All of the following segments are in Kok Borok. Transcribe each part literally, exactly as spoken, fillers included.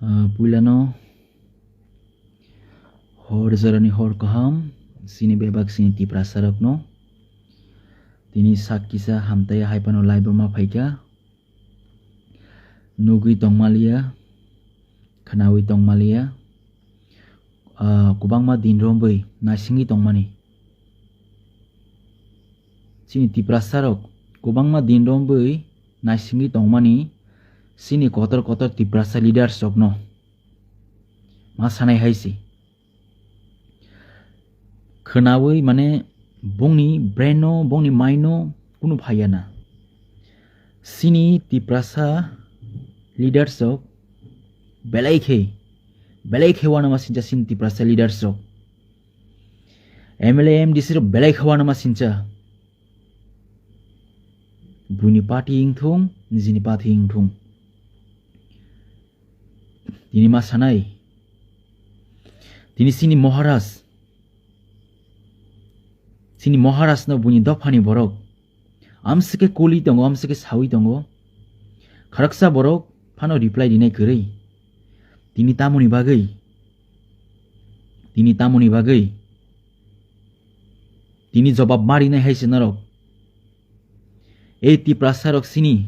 Ah, puilano hor jorani hor kaham, sini bebak sini Tiprasa rokno. Tini sak kisa hamtai hai phano live o ma phaikha. Nugwi tongmaliya, khwnawi tongmaliya, ah, kwbangma din rombwi naisingwi tongmani. Chini Tiprasa rok kwbangma din rombwi naisingwi tongmani, chini kotor kotor Tiprasa leaders rokno ma sanai hai se. Khwnawi mane bongni brain no, bongni mind no kunu phaiya na. Chini Tiprasa leaders rok belai khe, belai khe wanama sincha chini Tiprasa leaders rok. M L A, M D C rok belai khe wanama sincha. Buini party wngthung, nijini party wngthung. Tini ma sanai. Tini chini Maharaj. Chini Maharaj no buini dophani borok. Amsike kuli tongo, amsike sawi tongo. Kharaksa borok phano reply rinai kwrwi. Tini tamoni bagwi. Tini tamoni bagwi. Tini jobab ma rinai hai se norok. Ei Tiprasa rok sini.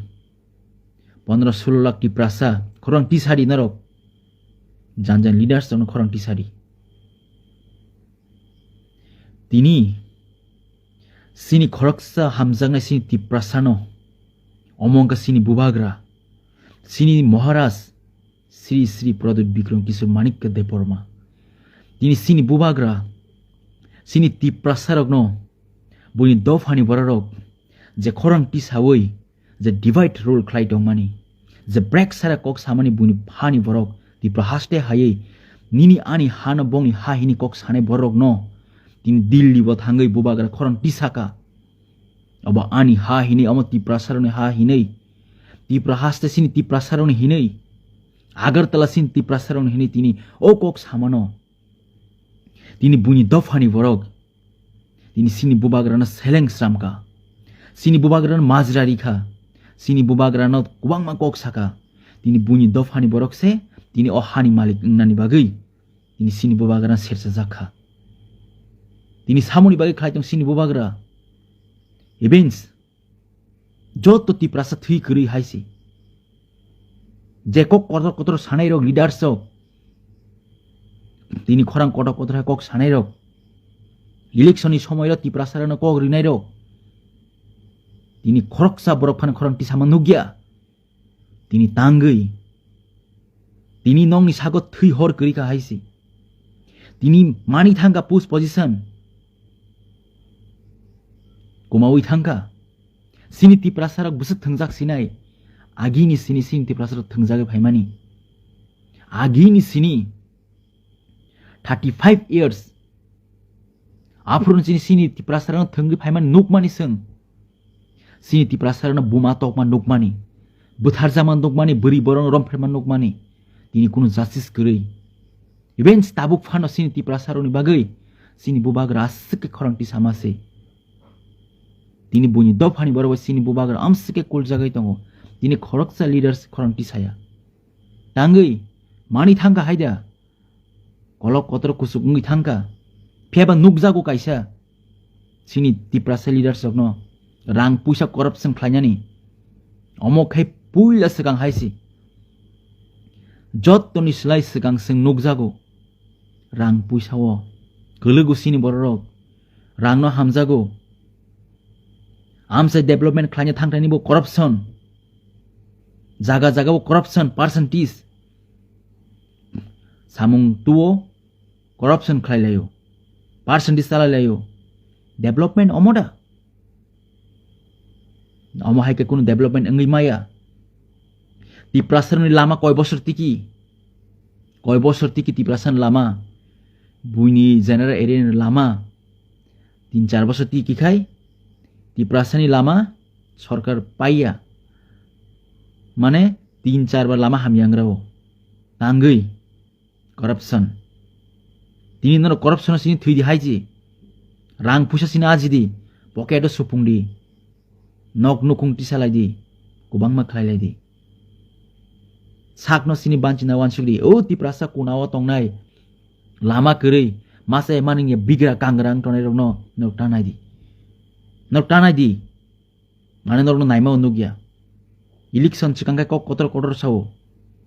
Pondro solo lakh Tiprasa. Khorang tisadi norok. Jan jan leaders rokno khorang tisadi. Tini sini khoroksa hamjaknai sini Tiprasano, omo wngkha sini bubagra, sini Maharaj, Sri Sri Pradyut Bikram Kishore Manikya Debbarma. Tini sini bubagra, sini Tiprasarokno, buini dophani bororok, je khorang tisawi, je divide rule khlai tongmani, je brek sara kok samani buini phani borok, Tipra haste haiwi, nini ani hano bongni ha hini kok sanai borokno, tini Delhi bo thangwi bubagra khorang tisaka. Obo ani ha hinwi, omo Tiprasarokni ha hinwi. Tipra haste sini Tiprasarokni hinwi. Agartala sini Tiprasarokni hinwi tini o kok samano. Tini buini dophani borok. Tini sini bubagrano seleng sramkha. Sini bubagrano majra rikha. Sini bubagrano kwbangma kok saka. Tini buini dophani borok se tini o hani malik wngnani bagwi. Tini sini bubagra sersa jakha. Tini samoni bagwi khlai tong sini bubagra. Evens. Joto Tiprasa thwi kwrwi hai se. Je kok kotor kotor sanai rok leaders rok. Tini khorang kotor kotor hai kok sanai rok. Election ni somoi rok Tiprasa rokno kok rinai rok. Tini khoroksa borok phano khorang tisama nukya. Tini tangwi. Tini nokni sago thwi hor kwrwi kha hai se. Tini mani thangkha post position. Kumawi thangkha. Sini Tiprasarok bwswk thwngjak sinai. Agini sini sini Tiprasarok thwngjagwi phaimani. Agini sini thirty five years. Aphuru chini sini Tiprasarano thwngwi phaimani nukmani chwng. Sini Tiprasarano buma tokma nukmani. Bwtharjama nukmani, bwrwi borokno romphirma nukmani. Tini kunu justice kwrwi. Even tabuk phano sini Tiprasaroni bagwi sini bubagra aswk khe khorang tisama se. Tini buini dophani borok bai sini bubagra amswk khe kuljagwi tongo. Tini khoroksa leaders khorang tisaya. Tangwi mani thangkha haida. Kolok kotor kusuk wngwi thangkha. Phiyaba nukjago kaisa. Sini Tiprasa leaders rokno rang puisa corruption khlainani. Omo khai puila swkang hai se. Jottoni slai swkang chwng nukjago. Rang puisa o kwlwgo sini bororok. Rangno hamjago. Amsai development khlaina thangthani bo corruption. Jaga jaga bo corruption, percentage. Samung tuo corruption khlai laio. Percentage chalai laio. Development omo da? Omo hai khe kunu development wngwi maya. Tiprasaroni lama koi bosor tiki? Koi bosor tiki Tiprasani lama? Buini general area ni lama? Tin char bosor tiki khai Tiprasani lama sorkar paiya. Mane tin char bar lama hamya wngwrao. Tangwi. Corruption. Tini norok corruption sini thwi di hai ji. Rang puisa sini aji di. Pocket o supung di. Nok nukung tisa lai di. Kubangma khlai lai di. sakno sini banchina wansukdi. O Tiprasa kunao tongnai lama kwrwi masa emani bigra kangrang tongnai rokno norok tanai di. Norok tanai di. Mane norokno naima nukya. Election chikang khe kok kotor kotor sao.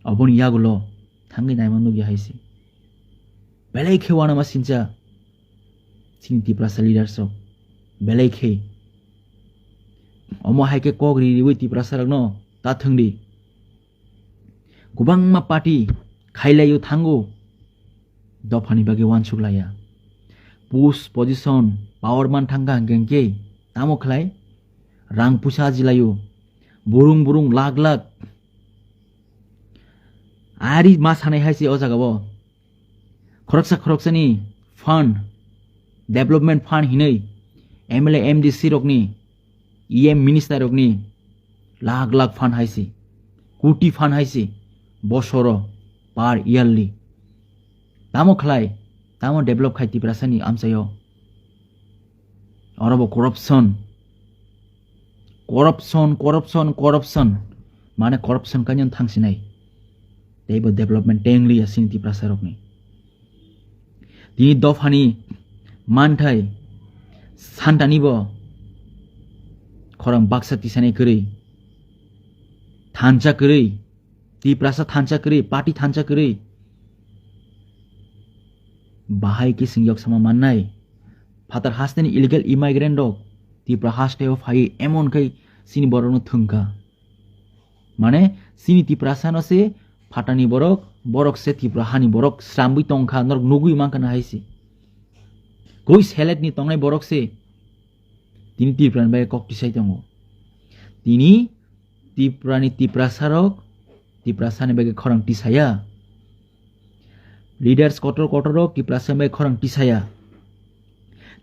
Aboni yagulo thangwi naima nukya hai se. Belai khe wanama sincha. Chini Tiprasa leaders rok. Belai khe. Omo hai khe kok ri riwi Tiprasa rokno ta thwngdi. Kwbangma party khailaio thango. Dophani bagwi wansuk laya. Post position, power man thangkha hwnkhe hwnkhe tamo khlai? Rang puisa ajilaio. Burung burung lakh lakh. Ari ma sanai hai se o jagao. Khoroksa khoroksani fund, development fund hinwi M L A, M D C rokni, E M minister rokni lakh lakh fund hai se, koti fund hai se, bosoro, per yearly. Tamo khlai, tamo develop khai Tiprasani amchaio. Oro bo corruption. Corruption, corruption, corruption. Mane corruption kanya thangsinai. Tei bo development tengli ya sini Tiprasa rokni. Tini dophani manthai santani bo khorang baksa tisanai kwrwi. Thansa kwrwi. Tiprasa thansa kwrwi, party thansa kwrwi. Bahai khe sing yok sama mannai. Phatar hasteni illegal immigrant rok Tipra hasteo phai emon khai sini borokno thwngkha. Mane sini Tiprasano se phatani borok, borok se Tipra hani borok srambwi tongkha, norok nugwi mankha na hai se. Koi select ni tongnai borok se tini Tiprani bai kok tisai tongo. Tini Tiprani Tiprasarok, Tiprasani bagwi khorang tisaya. Leaders kotor kotorrok Tiprasani bagwi khorang tisaya.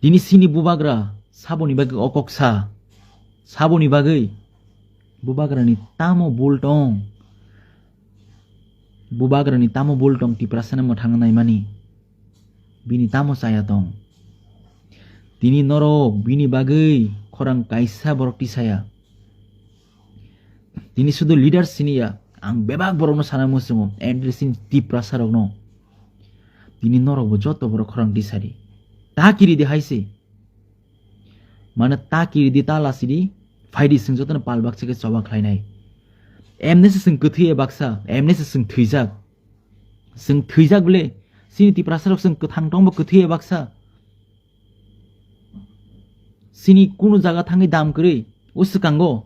Tini sini bubagra saboni bagwi o kok sa. Saboni bagwi bubagrani tamo bul tong? Bubagrani tamo bul tong Tiprasani mwthangna naimani? Bini tamo chaya tong? Tini norok bini bagwi khorang kaisa borok tisaya. Tini sudu leader siniya, ang bebak borokno sana muchungo, entry sini Tiprasa rokno. Tini norok bo joto borok khorang tisari. Ta kiri di hai se. Mane ta kiri di, ta lasi di, phai di, sing jotono pal baksa khe choba khlainai. Emne se sing kwthwi ya baksa, emne se sing thwijak. Sing thwijak bole, sini Tiprasa rok sing kwthang tongbo kwthwi ya baksa. Sini kunu jaga thangwi dam kwrwi, o swkango.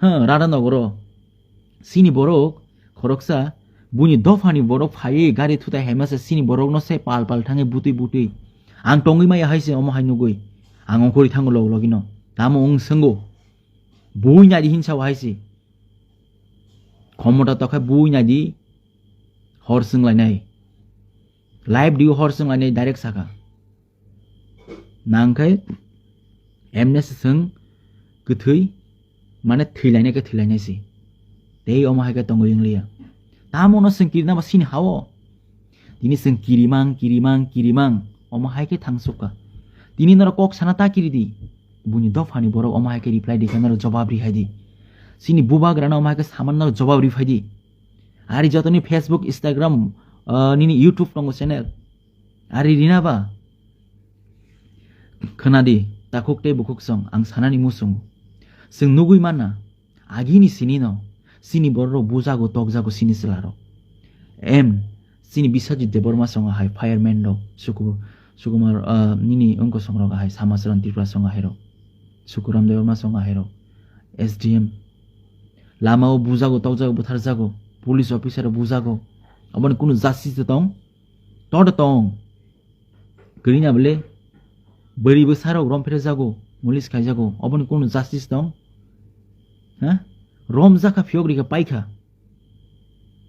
Ha, Radhanagaro. Sini borok, khoroksa, buini dophani borok phaiwi gari thutai haima se sini borokno se pal pal thangwi butwi butwi. Ang tongwi maya hai se omo hai nugwi. Ang ongkhorwi thango log logino. Tamo wng swngo. Bui nadi hinsa hai se. Khomota tokhe bui nadi hor swnglainai. Live di hor swnglainai direct saka. Nangkhe emne se swng kwthwi, mane thwilainai khe thwilainai se. Tei omo hai khe tongwi wngliya. Tamono swng kirina ba sini hao. Tini swng kirimang, kirimang, kirimang. Omo hai khe thangsukha. Tini norok kok sana ta kiri di. Buini dophani borok omo hai khe reply di khe norok jobab ri hai di. Sini bubagrano omo hai khe saman norok jobab ri phai di. Ari jotoni Facebook, Instagram, ah, nini YouTube tongo channel. Ari rina ba? Khwnadi, takhuk tei bukhuk song, ang sanani muchungo. Chwng nugwi manna, agini sinino, sini bororok bujago, tokjago sini chwlarok. Em, sini Biswajit Debbarma songo hai fireman rok, Suku-, Sukumar, ah, nini wngkosong rok hai, Samacharan Tripura songo hai rok, Sukuram Debbarma songo hai rok, S D M. Lamao bujago, tokjago, butharjago, police officer rok bujago. Aboni kunu justice tong? Todo tong. Kwrwina bole bwrwi bwsarok rom phre jago, mulis khai jago. Oboni kunu justice tong? Ha? Rom jakha phiyok rikha paikha.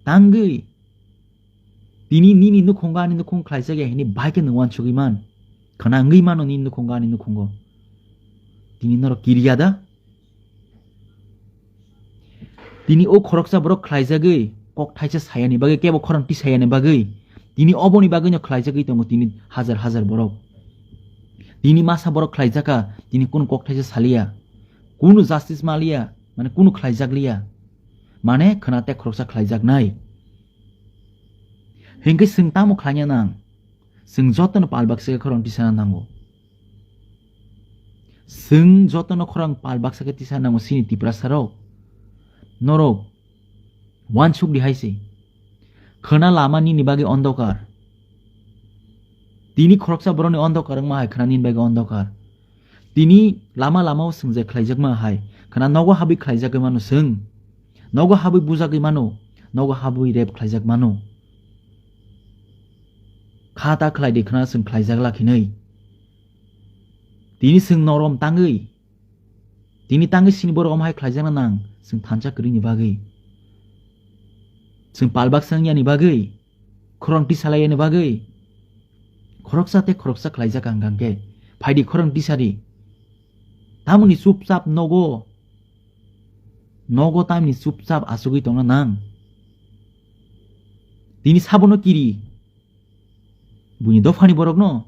Tangwi. Tini nini nukhungo ani nukhung khlaijak ya hini bai khe nwng uansugwi man. Khna wngwi mano nini nukhungo ani nukhungo. Tini norok kiriya da? Tini o khoroksa borok khlaijagwi kok thaisa sayani bagwi, kebo khorang tisayani bagwi, tini oboni bagwino khlaijagwi tongo tini hajar hajar borok. Tini masa borok khlaijaka, tini kunu kok thaisa saliya, kunu justice maliya, mane kunu khlaijakliya. Mane khwna tei khoroksa khlaijaknai. Hinkhe chwng tamo khlaina nang? Chwng jotono pal baksa khe khorang tisana nango. Chwng jotono khorang pal baksa khe tisa nango chini Tiprasa rok. Norok wansuk di hai se. Khwna lama nini bagwi ondokar. Tini khoroksa borokni ondokar wngma hai khwna nini bagwi ondokar. Tini lama lama o chwng je khlaijakma hai khwna nogo habwi khlaijagwi mano chwng. Nogo habwi bujagwi mano. Nogo habwi rep khlaijak mano. Kha ta khlai di khwna chwng khlaijak lakhinwi. Tini chwng norom tangwi. Tini tangwi sini borok omo hai khlaijakna nang chwng thansa kwrwini bagwi. Chwng palbak sangyani bagwi. Khorang tisalaiyani bagwi. Khoroksa tei khoroksa khlaijak ang khe. Phaidi khorang tisadi. Tamoni chupchap nogo. Nogo tamni chupchap asugwi tongna nang. Tini sabono kiri. Buini dophani borokno.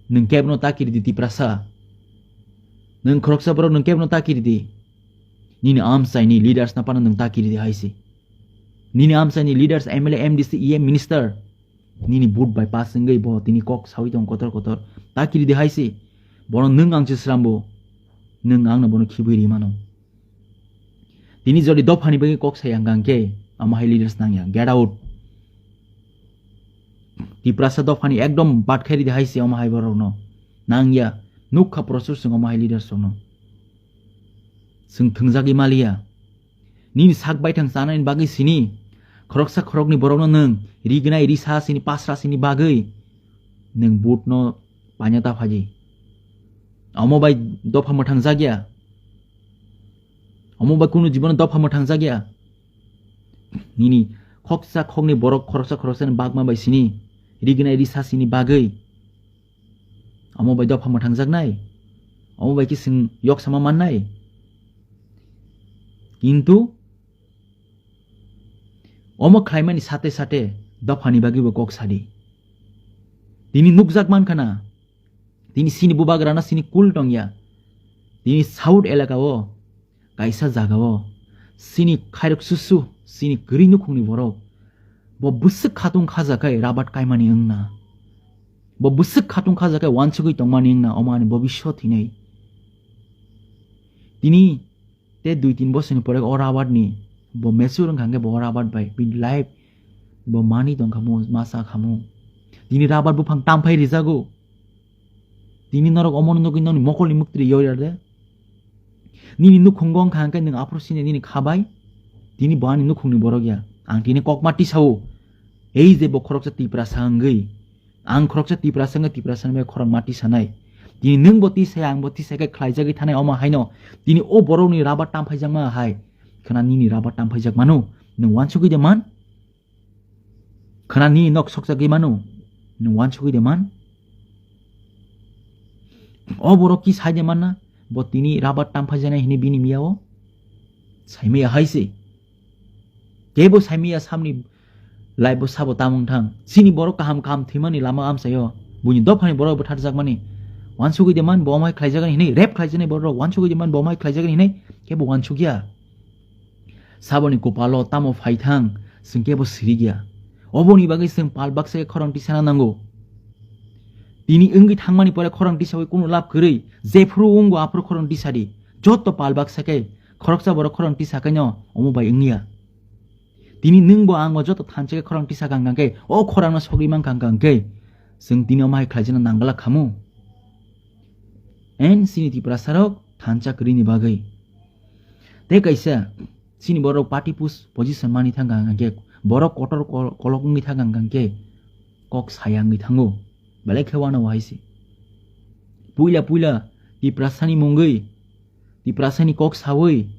Nwng kebno ta kiri di Tiprasa. Nwng khoroksa borok nwng kebno ta kiri di. Nini amchaini leaders na pano nwng ta kiri di hai se. Nini amchaini leaders, M L A, M D C, E M, minister. Nini vote bai pass wngwi bo tini kok sawi tong kotor kotor. Ta kiri di hai se. Bono nwng ang se srambo. Nwng angno bono khibwi ri mano. Tini jodi dophani bagwi kok sai ang khe, omo hai leaders nang ya, get out. Tiprasa dophani ekdom bat khairi di hai se omo hai borok no. Nang ya, nukha prosur sung omo hai leaders rok no. Sung thwngjagwi maliya. Nini sak baithang chanani bagwi sini. Khoroksa khorokni borok no nwng rignai risa sini pasra sini bagwi. Nwng vote no panya ta phaji. Omo bai dopha mwthang jakya. Omo bai kunu jibono dopha mwthang jakya. Nini khoksa khokni borok khoroksa khoroksa ni bagma bai sini. Rignai risa sini bagwi. Omo bai dopha mwthang jaknai. Omo bai kising yok sama mannai. Kintu omo khlaimani sate sate dophani bagwi bo kok sadi. Tini nukjak mankha na. Tini sini bubagrana sini kul tongya. Tini South elaka o kaisa jaga o sini khairok susu sini kwrwi nukhungni borok. Bo bwswk khatung khajakai rabat kaimani wngna. Bo bwswk khatung khajakai wansugwi tongmani wngna omo ani bobiswt hinwi. Tini Te dui tin bosor ni pore o rabar ni bo mesur wngkha hwnkhe bo o rabar bai bini life bo mani tongkha mo masa khamu. Tini rabar buphang tamphai rijago. Tini norok omono nugwi noni mokol ni muktri yoyar de. Nini nukhungo wngkha hwnkhe nwng aphuru sini nini khabai. Tini bo ani nukhungni borok ya. Ang tini kokma tisao. Ei je bo khoroksa Tiprasa wngwi. Ang khoroksa Tiprasa wngkha, Tiprasa ni bai khorang ma tisanai. Tini nwng bo tisai, ang bo tisai khe khlaijagwi thanai omo haino. Tini o borokni rabar tamphaijak ma hai. Khwna nini rabar tamphaijak mano. Nwng wansugwi de man? Khwna nini nok sokjagwi mano. Nwng wansugwi de man? O borok ki sai de man na? Bo tini rabar tamphaijak nai hini bini miya o. Saimaya hai se. Kebo saimaya samni life bo sabo tamung thang. Sini borok kaham kaham thwimani lama amsaio. Buini dophani borok bwtharjakmani. Wansugwi de man bo omai khlaijagani hinwi, rape khlaijaknai borok wansugwi de man bo omai khlaijakani hinwi, kebo wansugya. Saboni kopalo tamo phai thang, chwng kebo sirigya. Oboni bagwi chwng pal baksa khe khorang tisana nango. Tini wngwi thangmani pore khorang tisawi kunu lab kwrwi, jephru wngbo aphuru khorang tisadi. Joto pal baksa khe khoroksa borok khorang tisa khe no omo bai wngya. Tini nwng bo ang bo joto thansa khe khorang tisa kang kang khe, o khorang no sogwi man kang kang khe, chwng tini omo hai khlaijana nangala khamu. En sini Tiprasa rok thansa kwrwi ni bagwi. Tei kaisa sini borok party push position mani thang kang kang khe, borok kotor kol-, kolok wngwi thang kang kang khe, kok saya wngwi thango. Belai khe wano wahai se. Puila puila Tiprasa ni mungwi, Tiprasa ni kok sawi,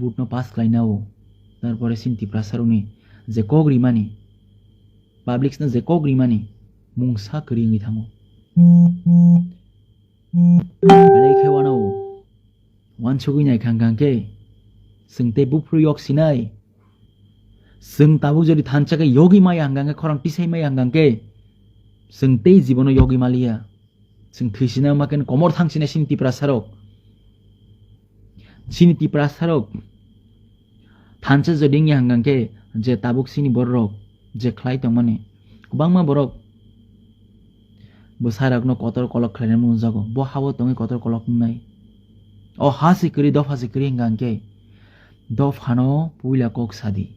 vote no pass khlaina o. Tarpore sini Tiprasa rokni je kok rimani, publics no je kok rimani, mungsa kwrwi wngwi thango. Belai khe wano wansugwi nai kang kang khe, chwng tei buphuru yok sinai. Chwng tabuk jodi thansa khe yogwi maya hang kang khe, khorang tisai maya hang kang khe, chwng tei jibono yogwi maliya. Chwng thwi sina ma khe komor thang sina sini Tiprasa rok. Sini Tiprasa rok Thansa jodi wngya hwnkha khe je tabuk chini bororok je khlai tongmani, kwbangma borok bwsarokno kotor kolok khlainai nukjago, bo hao tongwi kotor kolok wngnai. O ha se kwrwi, dopha se kwrwi hwnkha khe dophano puila kok sadi,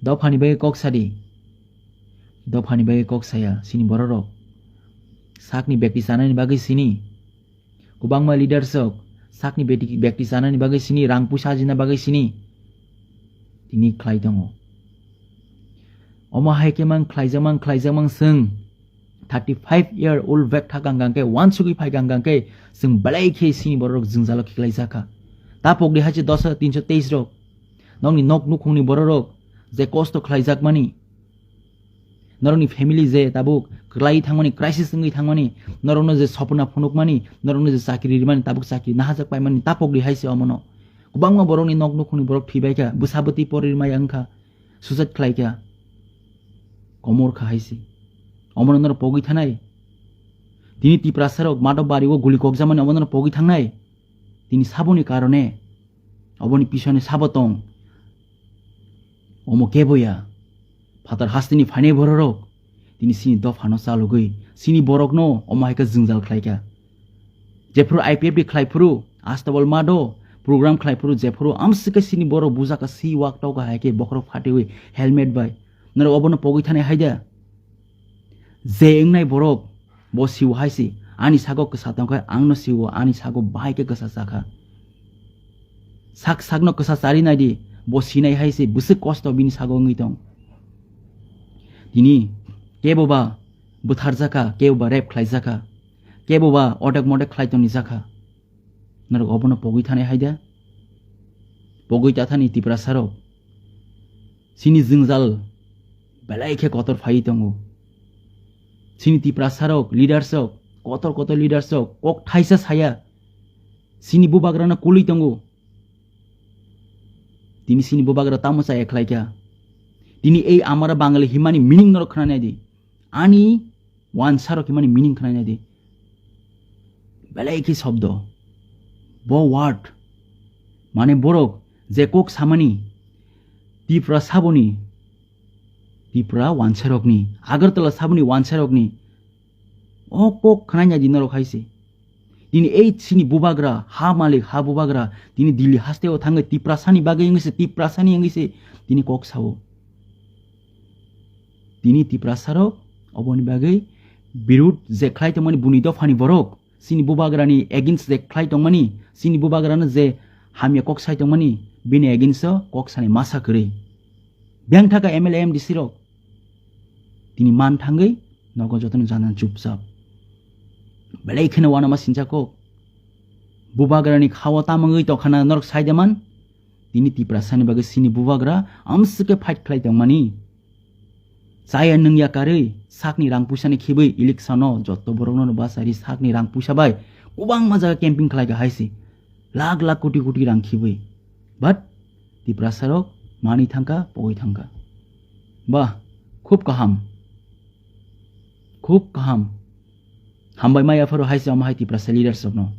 dophani bagwi kok sadi, dophani bagwi kok saya chini bororok. Sakni bekti chanani bagwi sini, kwbangma leaders rok sakni beti-, bekti chanani bagwi sini, rang puisa ajina bagwi sini tini khlai tongo. Omo hai khe mang khlaijak mang khlaijak mang chwng thirty five year old bag thakang kang khe, wansugwi phai kang kang khe chwng belai khe sini bororok jwngjalo khiklai jakha. Ta pokdi hai se dosa tinso teis rok, nokni nok nukhungni bororok je kosto khlaijakmani, norokni family je tabuk kwlai thangmani, crisis wngwi thangmani, norokno je sopna phunukmani, norokno je chakri rimani, tabuk chakri nahajak paimani, ta pokdi hai se omono. Kwbangma borokni nok nukhungni borok thwibaikha, bwsa bwtwi pori maya wngkha, suicide khlaikha, komor kha hai se. Omono norok pogwi thanai? Tini Tiprasarok Madhobbario guli kokjakmani, omono norok pogwi thangnai? Tini saboni karone, oboni pisone sabo tong? Omo kebo ya. Phatar hasteni phainai bororok tini sini dophano chalogwi sini borokno omo hai khe jwngjal khlaikha. Jephuru I P F T khlai phuru, astabol mado program khlai phuru, jephuru amswk khe sini borok bujaka si wak toka hai khe bokhorok phatiwi helmet bai. Norok obono pogwi thanai hai da? Je wngnai borok, bo siwo hai se, ani sago kwsa tongkhe, angno siwo, ani sago bahai khe kwsa chakha. Sak sakno kwsa chari naidi, bo sinai hai se, bwswk kosto bini sago wngwi tong. Tini kebo ba bwtharjakha, kebo ba rape khlaijakha, kebo ba odek modek khlai tongni jakha. Norok obono pogwi thanai hai da? Pogwi ta thani Tiprasarok. Sini jwngjal belai khe kotor phaiwi tongo. Sini Tiprasarok, leaders rok, kotor kotor leaders rok kok thaisa saya. Sini bubagrano kulwi tongo. Tini sini bubagra tamo cha ekhlaikha? Tini ei amara Bangali himani meaning norok khnanai di. Ani wansarok himani meaning khnanai di. Belai khe shobdo. Bo word. Mane borok je kok samani, Tipra saboni, Tipra wansarokni, Agartala saboni wansarokni. O kok khnanai di norok hai se. Tini ei sini bubagra, ha malik, ha bubagra, tini Delhi hasteo thangwi Tiprasani bagwi wngwi se, Tiprasani wngwi se, tini kok sao. Tini Tiprasarok oboni bagwi birud je khlai tongmani buni dophani borok, sini bubagrani against je khlai tongmani, sini bubagrano je hamya kok sai tongmani, bini against o kok sani masa kwrwi. Beng thaka M L A M D C rok. Tini man thangwi nogo jotono janan chupchap. Belai kheno wanama sinjak kok. Bubagrani khao tamangwi tokhana norok sai de man. Tini Tiprasani bagwi sini bubagra amswk khe fight khlai tongmani. Chaya nungya karwi sakni rang puisani khibwi election o jotto borokno bachari sakni rang puisa bai kwbangma jaga camping khlai kha hai se. Lakh lakh koti koti rang khibwi. But Tiprasarok manwi thangkha, pogwi thangkha. Bah, khub kaham. Khub kaham. Hambai maya pharo hai se omo hai Tiprasa leaders rokno.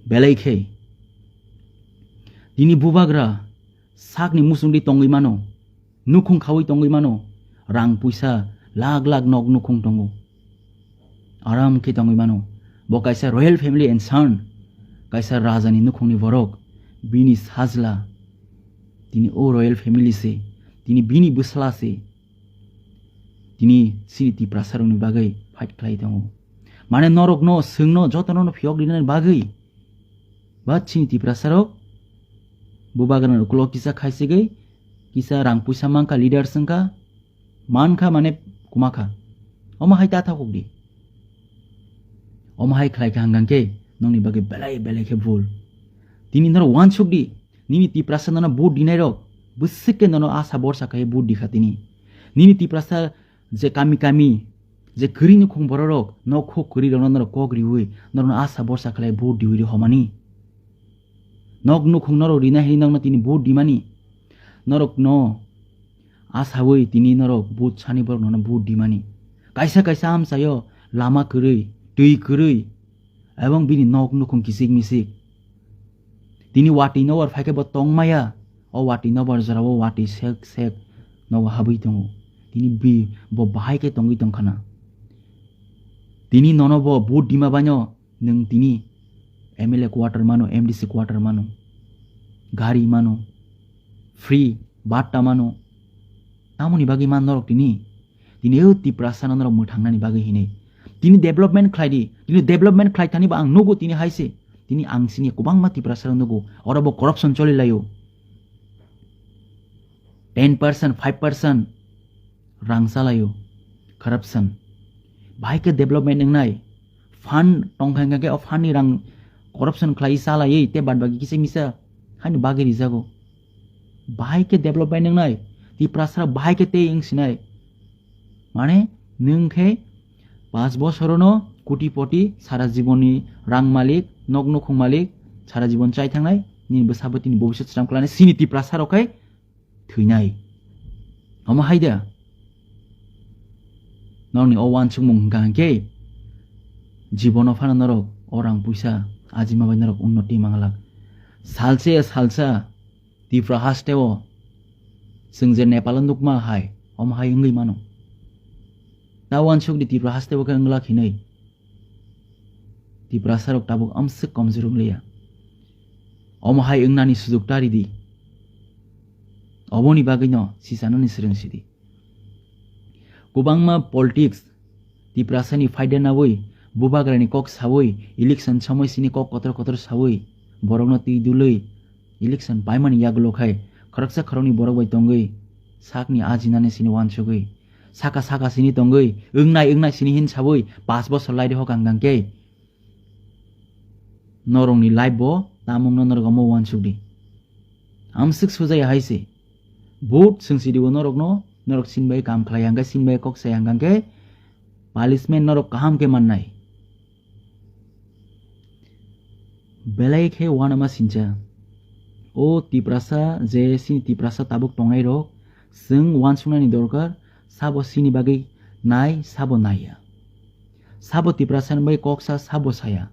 Belai khe. Tini bubagra sakni musungdi tongwi mano. Nukhung khawi tongwi mano. Rang puisa lakh lakh nok nukhung tongo. Aram khe tongwi mano. Bo kaisa royal family and son. Kaisa rajani nukhungni borok. Bini sajla. Tini o royal family se. Tini bini bwsla se. Tini sini Tiprasarokni bagwi fight khlai tongo. Mane norokno, swngno, jotono phiyok rinani bagwi. Ba chini Tiprasarok bubagrano ukulok kisa khaisigwi, kisa rang puisa mankha, leaders wngkha, mankha mane kumakha. Omo hai ta thakukdi. Omo hai khlai kha hwnkhe nongni bagwi belai belai khe bul. Tini norok wansukdi, nini Tiprasa nono vote dinairok bwswk khe nono asa borsa khai vote dikha tini. Nini Tiprasa je kami kami, je kwrwi nukhung bororok, nok huk kwrwi rokno norok kok riwi, norokno asa borsa khlai vote diwi ri homani. Nok nukhung norok rina hini nokno tini vote dimani. Norokno asawi tini norok vote sani borok nono vote dimani. Kaisa kaisa amchaio lama kwrwi, twi kwrwi, ebong bini nok nukhung kisik misik. Tini watwi no war phaikhe bo tongmaya, o watwi nobar jora o watwi sek sek nogo habwi tongo. Tini bi bo bahai khe tongwi tongkhana. Tini nono bo vote dima baino nwng tini M L A quarter mano, M D C quarter mano, gari mano, free batta mano. Tamoni bagwi man norok tini? Tini o Tiprasa no norok mwthangnani bagwi hinwi. Tini development khlai di. Tini development khlai thani bo ang nugo tini hai se. Tini ang sini kwbangma Tiprasa rok nugo. Oro bo corruption choli laio. Ten percent, five percent rang chalaio. Corruption. Bahai khe development wngnai. Fund tongkha hwnkha khe o fund ni rang corruption khlai chalaiwi te bad baki kisa misa hani bagwi rijago. Bahai khe development wngnai, Tiprasa bahai khe tei wng sinai. Mane nwng khe paanch bosorono koti poti sara jibonni rang malik, nok nukhung malik, sara jibon chai thangnai, nini bwsa bwtwini bobiswt swnam khlainai sini Tiprasa rok khai thwinai. Omo hai da? Norokni o uansukmung hwnkha hwnkhe jibono phano norok o rang puisa ajima bai norok unnoti manglak. Salsa ya salsa Tipra hasteo chwng je Nepal o nukma hai, omo hai wngwi mano. Ta uansuk di Tipra hasteo khe wnglak hinwi. Tiprasa rok tabuk amswk komjor wng liya. Omo hai wngnani sujuk ta ridi. Oboni bagwino sichanani swrwng sidi. Kwbangma politics Tiprasani phaida nawi, bubagrani kok sawi, election somoi sini kok kotor kotor sawi, borokno twi dului, election paimani yagulo khai khoroksa khoroknwi borok bai tongwi sakni ajinani sini uansugwi, saka saka sini tongwi, wngnai wngnai sini hin sawi, paanch bosor lai rihok ang khe norokni life bo tamungno norok omo uansuk di. Amswk sujaya hai se. Vote swng sidi o norokno, norok sini bai kam khlai hwnkhe, sini bai kok sai hwnkhe punishment norok kaham khe mannai. Belai khe uanama sincha. O Tiprasa je sini Tiprasa tabuk tongnai rok, chwng uansuknani dorkar, sabo sini bagwi nai, sabo naiya. Sabo Tiprasa ni bai kok sa, sabo saya.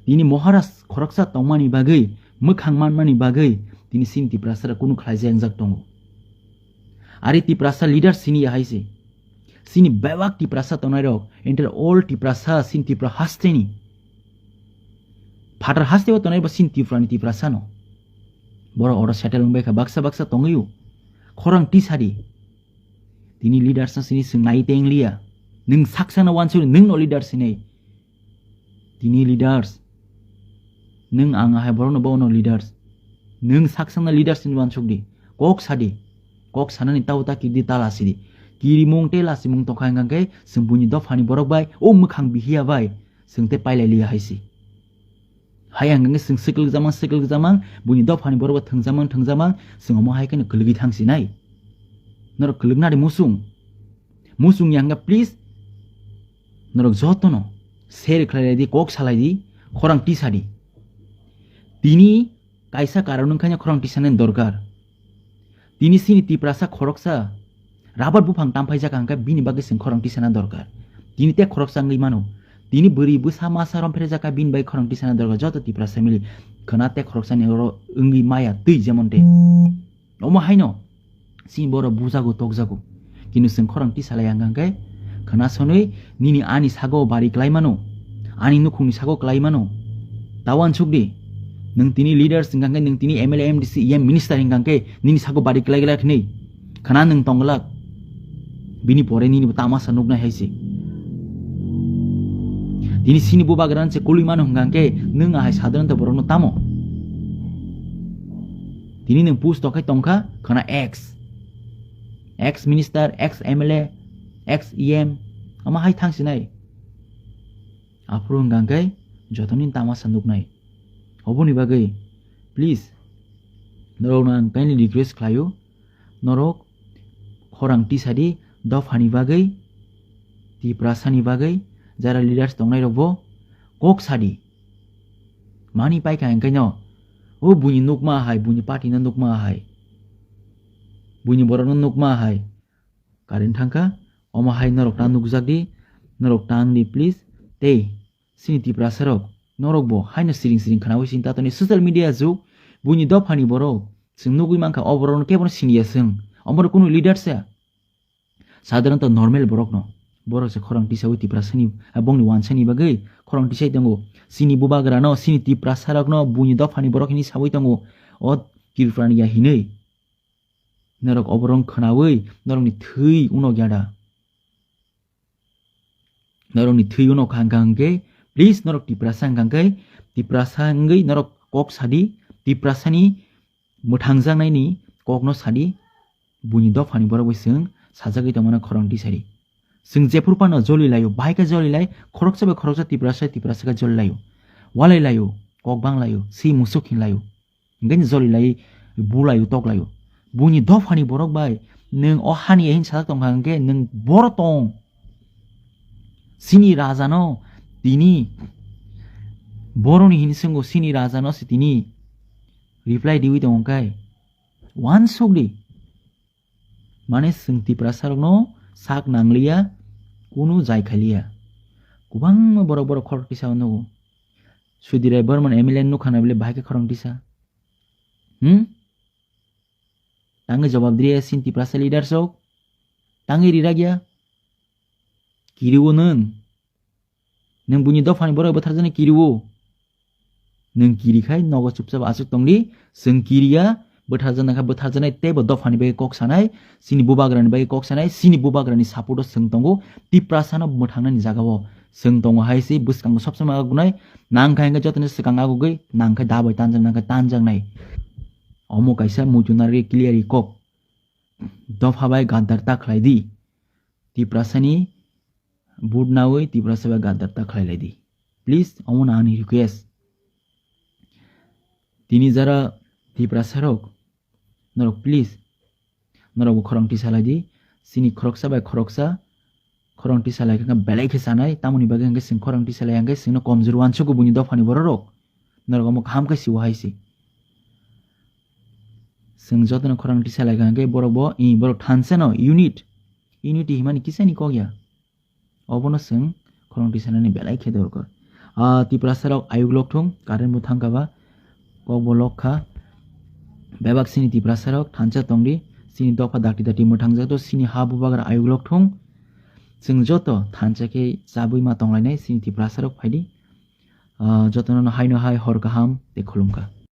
Tini Maharaj khoroksa tongmani bagwi, mwkhang manmani bagwi, tini sini Tiprasa rok kunu khlai jai wngjak tongo. Ari Tiprasa leader sini ya hai se. Sini bebak Tiprasa tongnai rok, entire all Tiprasa, sini Tipra hasteni. Phatar hasteo tongnai bo sini Tiprani Tiprasa no. Borok oro settle wngbai kha, baksa baksa tongwi o. Khorang tisadi. Tini leaders no sini swng nai teng liya. Nwng saksa no uansuk, nwng no leader sinai. Tini leaders. Nwng ang ahai borok no bo no leaders. Nwng saksa no leaders ni uansuk di. Kok sadi. Kok sanani tau ta kiri di ta lasi di. Kirimung tei lasimung tongkha hwnkha khe chwng buini dophani borok bai, o mwkhang bihiya bai, chwng tei pailai liya hai se. Hai ang khe chwng swklik jamang, swklik jamang, buini dophani borok bo thwngjamang, thwngjamang, chwng omo hai kheno kwlwgwi thang sinai. Norok kwlwk nari musung. Musung ya hwnkha please, norok jotono share khlai lai di, kok salai di, khorang tisa di. Tini kaisa karon wngkha khorang tisanani dorkar. Tini sini Tiprasa khoroksa rabar buphang tamphai jaka hwnkhe bini bagwi chwng khorang tisana dorkar. Tini tei khoroksa wngwi mano. Tini bwrwi bwsa masa romphre jaka bini bagwi khorang tisana dorkar joto Tiprasa mili. Khwna tei khoroksani oro wngwi maya twi jemon tei. Omo haino chini borok bujago tokjago. Kintu chwng khorang tisalai ang khe khwna sonwi nini ani sago bari klai mano, ani nukhungni sago klai mano. Tao ansuk di, nwng tini leaders hwnkha khe, nwng tini M L A, M D C, E M minister hwnkha khe nini sago bari klai glak hinwi khwna nwng tong glak. Bini pore nini bo tamasa nuknai hai se. Tini sini bubagrano se kulwi mano hwnkha khe nwng ahai sadharanta borokno tamo? Tini nwng post tokhe tongkha khwna ex, ex minister, ex M L A, ex E M, ama hai thang sinai. Aphuru hwnkha khe jotoni tamasa nuknai. Oboni bagwi please norokno ang kindly request khlaio, norok khorang tisadi dophani bagwi, Tiprasani bagwi, jara leaders tongnai rokbo kok sadi. Mani paikha hwnkhe no, o buini nukma hai, buini party no nukma hai, buini borok no nukma hai, current thangkha, omo hai norok ta nukjak di, norok tang di please, tei sini Tiprasa rok, norok bo haino siring siring khwnawi sini tatoni social media jug, buini dophani borok, Chwng nugwi mankha, o borokno kebono siniya chwng. Omo rok kunu leader se. Sadharanto normal borokno. Borok se khorang tisawi Tiprasani, ah, bongni wansani bagwi khorang tisai tongo. Sini bubagrano, sini Tiprasarokno, buini dophani borok hini sawi tongo. O Tripurani ya hinwi. Norok oborong khwnawi, norokni thwi unok yada. Norokni thwi unok hangka hangke, please norok Tiprasa hangka hangke, Tiprasa wngwi norok kok sadi, Tiprasani mwthangjaknaini kokno sadi, buini dophani borok bai chwng sajagwi tongmano khorang tisari. Chwng jephuru phano joli laio, bahai khe joli lai, khoroksa bai khoroksa Tiprasa, Tiprasa khe joli laio. Walai laio, kok bang laio, si musuk hin laio. Hingke joli lai, bu laio, tok laio. Buini dophani borok bai, nwng o hani hin sajak tongkha hingke nwng boro tong. Sini rajano tini, boroni hin swngo sini rajano se tini reply diwi tongkhe. Wansuk di. Mane chwng Tiprasarokno sak nangliya, kunu jai khaliya. Kwbangma borok borok khorok tisa nugo. Sudhir Rai Borman M L A nukha na bile bahai khe khorang tisa. Hmm? Tangwi jawab diriya sin Tiprasa leaders rok. Tangwi rirakya. Kiriwo nwng. Nwng buini dophani borok bwtharjaknai kiriwo. Nwng kiri khai nogo chupchap achuk tongdi, chwng kiriya, bwtharjaknai kha bwtharjaknai, teibo dophani bagwi kok sanai, chini bubagrani bagwi kok sanai, chini bubagrani support o chwng tongo, Tiprasano mwthangnani jagao chwng tongo hai se bwskango sob somoi agunai, nang kha hwnkhe jotoni swkang agugwi, nang khe da bai tanjak, nang khe tanjaknai. Omo kaisa muitu narwgwi clear ri kok. Dopha bai gaddar ta khlai di. Tiprasani vote nawi Tiprasa bai gaddar ta khlai lai di. Please, omo no ani request. Tini jara Tiprasa rok, norok please, norok bo khorang tisa lai di. Chini khoroksa bai khoroksa khorang tisa lai khe belai khe sanai, tamoni bagwi hwnkhe chwng khorang tisa lai hwnkhe chwngno komjor uansugo buini dophani borok rok. Norok omo kaham khe siwo hai se. Chwng jotono khorang tisa lai kha hwnkhe borok bo, i borok thansa no unit, unity himani kisani kok ya. Obono chwng khorang tisanani belai khe dorkar. Ah, Tiprasa rok ayuk lok thung, current bo thang kha ba, kok bo lok kha. Bebak chini Tiprasa rok thansa tongdi, chini dopha dakti dakti mwthangjak to chini ha bubagra ayuk lok thung. Chwng joto thansa khe chabwi ma tonglainai chini Tiprasa rok phaidi. Ah, jotono haino hai hor kaham tei khulumkha.